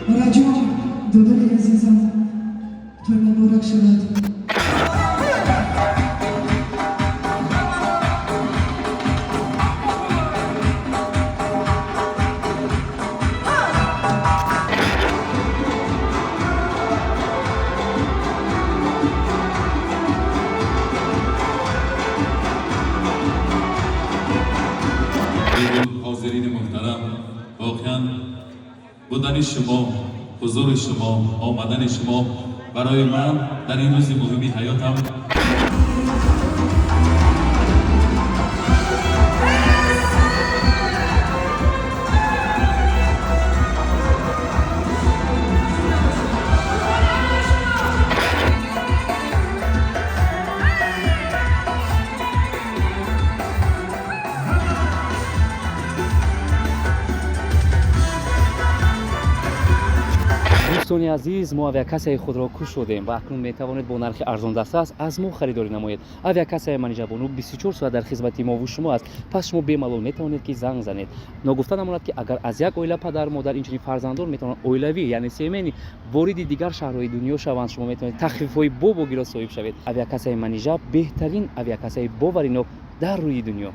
Раҷон, додари азизам, той муборак шавад. Ҳозирини муҳтарам, воқеан будани шумо, ҳузури шумо, омадани шумо барои ман дар ин рӯзи муҳими ҳаётам. Дӯстони азиз, мо авиакассаи худро кушодем ва акнун метавонед бо нархи арзондастрас аз мо харидорӣ намоед. Авиакассаи Манижабону 24 соат дар хизмати мову шумо аст. Пас шумо бемалол метавонед, ки занг занед. Ногуфта намонад, ки агар аз як оила падар, модар, инчунин фарзандон метавонанд оилавӣ, яъне семейный, вориди дигар шаҳрҳои дунё шаванд, шумо метавонед тахфифҳои бобогиро соҳиб шавед. Авиакассаи Манижа — беҳтарин авиакассаи боваринок дар рӯи дунё.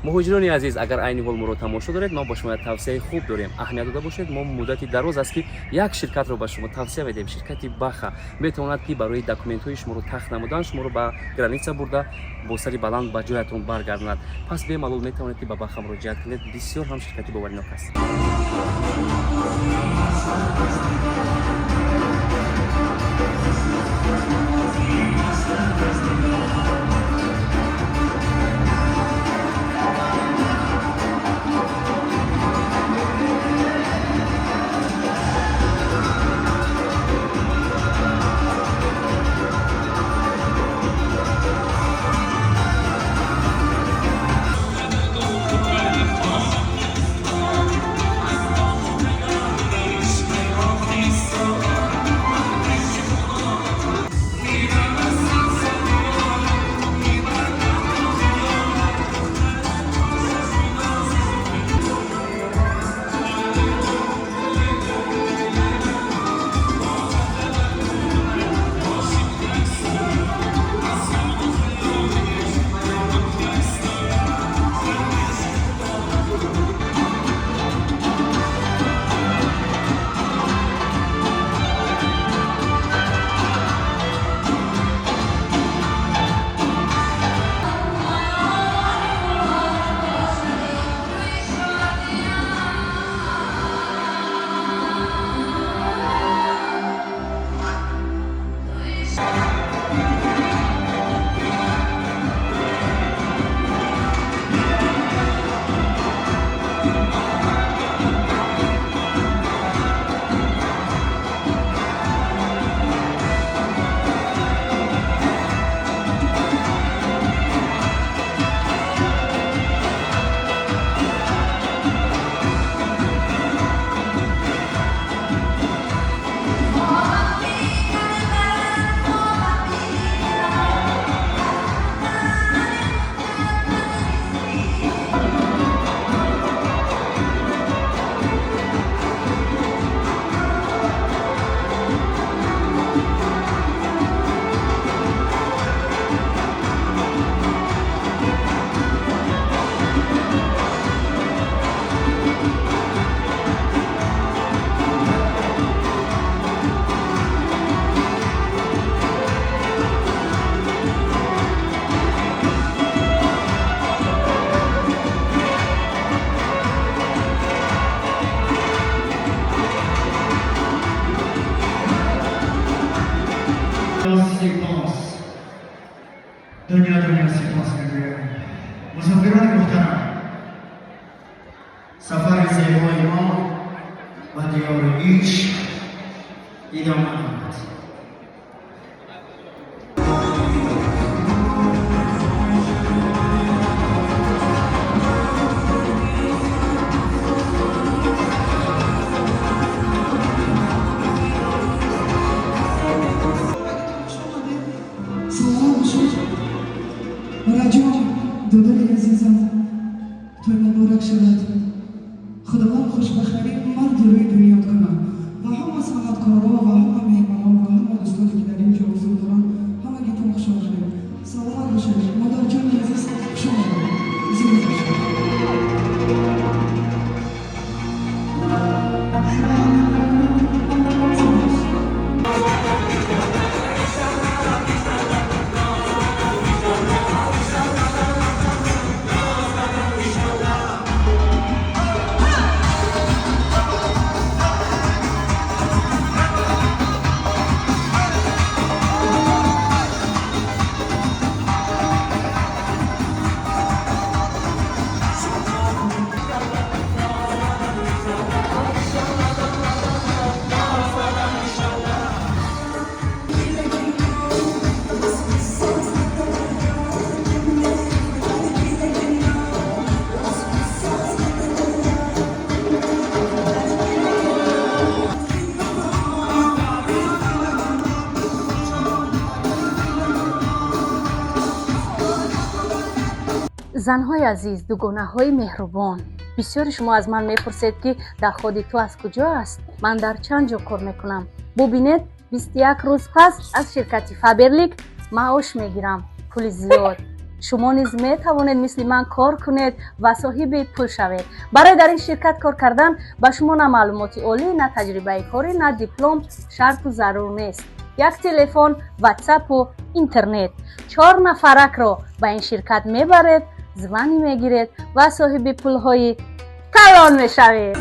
Муҳоҷирони азиз, агар айни ҳол моро тамошо доред, мо ба шумо як тавсияи хуб дорем. Аҳамият дода бошед, мо муддати дароз аст, ки як ширкатро ба шумо тавсия медиҳем. Ширкати Баха метавонад, ки барои документҳои шуморо тахт намудан, шуморо ба граница бурда, бо сари баланд ба ҷоятон баргардонад. Пас бемалол метавонед, ки ба Баха муроҷиат кунед. Бисёр ҳам ширкати боваринок аст. Сипос, дунё дунё сипос мегӯям. Мусофирони муҳтарам, сафари зебои мо ба диёри ишқ идома дорад. Саломат бошед. Раҷон, додари азизам, той муборак шавад. Худованд хушбахттарин марди рӯи дунёт кунад. Ва ҳама санъаткорҳо, ва ҳама меҳмонон, ва ҳама дӯстоне, ки дар ин ҷо ҳузур доранд, ҳамагитон хуш омадед. Саломат бошед. Модарҷони азиз, хуш омадед. Зинда бошед. Занҳои азиз, дугонаҳои меҳрубон, бисёри шумо аз ман мепурсед, ки дарходи ту аз куҷо аст, ман дар чанд ҷо кор мекунам. Бубинед, 21 рӯз пас аз ширкати Фаберлик маош мегирам, пули зиёд. Шумо низ метавонед мисли ман кор кунед ва соҳиби пул шавед. Барои дар ин ширкат кор кардан ба шумо на маълумоти олӣ, на таҷрибаи корӣ, на диплом шарту зарур нест. Як телефон, ватсапу интернет. Чор нафаракро ба ин ширкат мебаред, звание мегиред ва соҳиби пулҳои калон мешавед.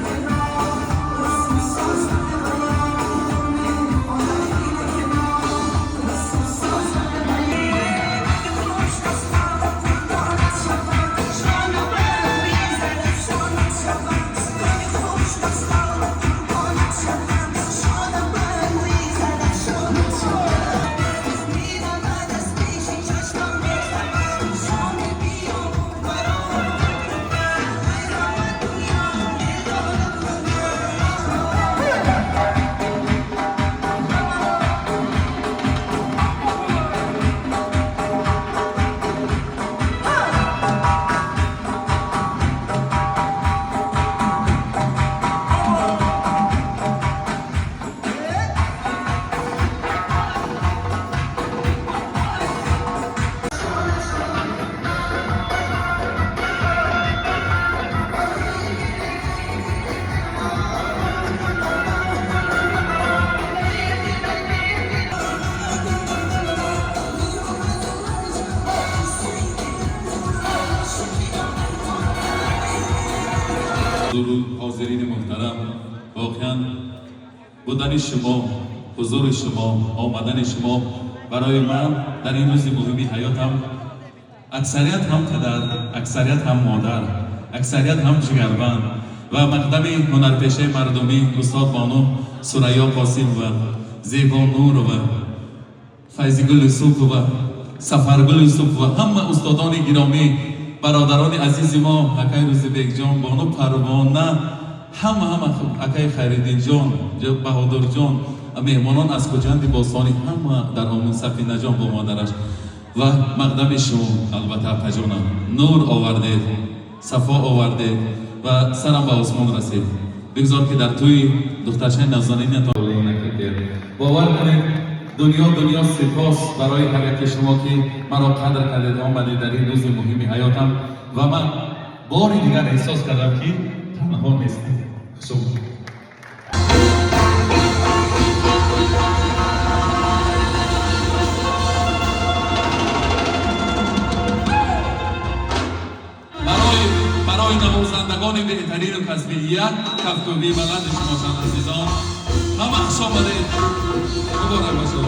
Ҳозирини муҳтарам, воқеан будани шумо, ҳузури шумо, омадани шумо барои ман дар ин рӯзи муҳими ҳаётам, аксарият ҳам падар, аксарият ҳам модар, аксарият ҳам ҷигарбанд ва мақдами ҳунарпешаи мардумӣ устод бону Сурайё Қосимова, Зебо Нурова, Файзигул Юсупова, Сафаргул Юсупова, ҳама устодони гиромӣ, бародарони азизи мо, акай Рӯзибекҷон, бону Парвона, ҳама ҳама, акай Хайриддинҷон, Баҳодурҷон, меҳмонон аз Хуҷанди бостонӣ, ҳама дар омун, Сафинаҷон бо модараш ва мақдами шумо, албатта апаҷонам, нур овардед, сафо овардед ва сарам ба осмон расид. Бигзор, ки дар тӯи духтарчаи нозанинатон. Бовар кунед, дунё дунё сипос барои ҳар яке шумо, ки маро қадр кардед, омадед дар ин рӯзи муҳими ҳаётам ва ман бори дигар эҳсос кардам, ки танҳо нестам. Хуш омадед. Барои навозандагони беҳтарину касбӣ як кафкӯбии баланди шумо шанд. Азизон, ҳама хуш омадед, муборак бошад.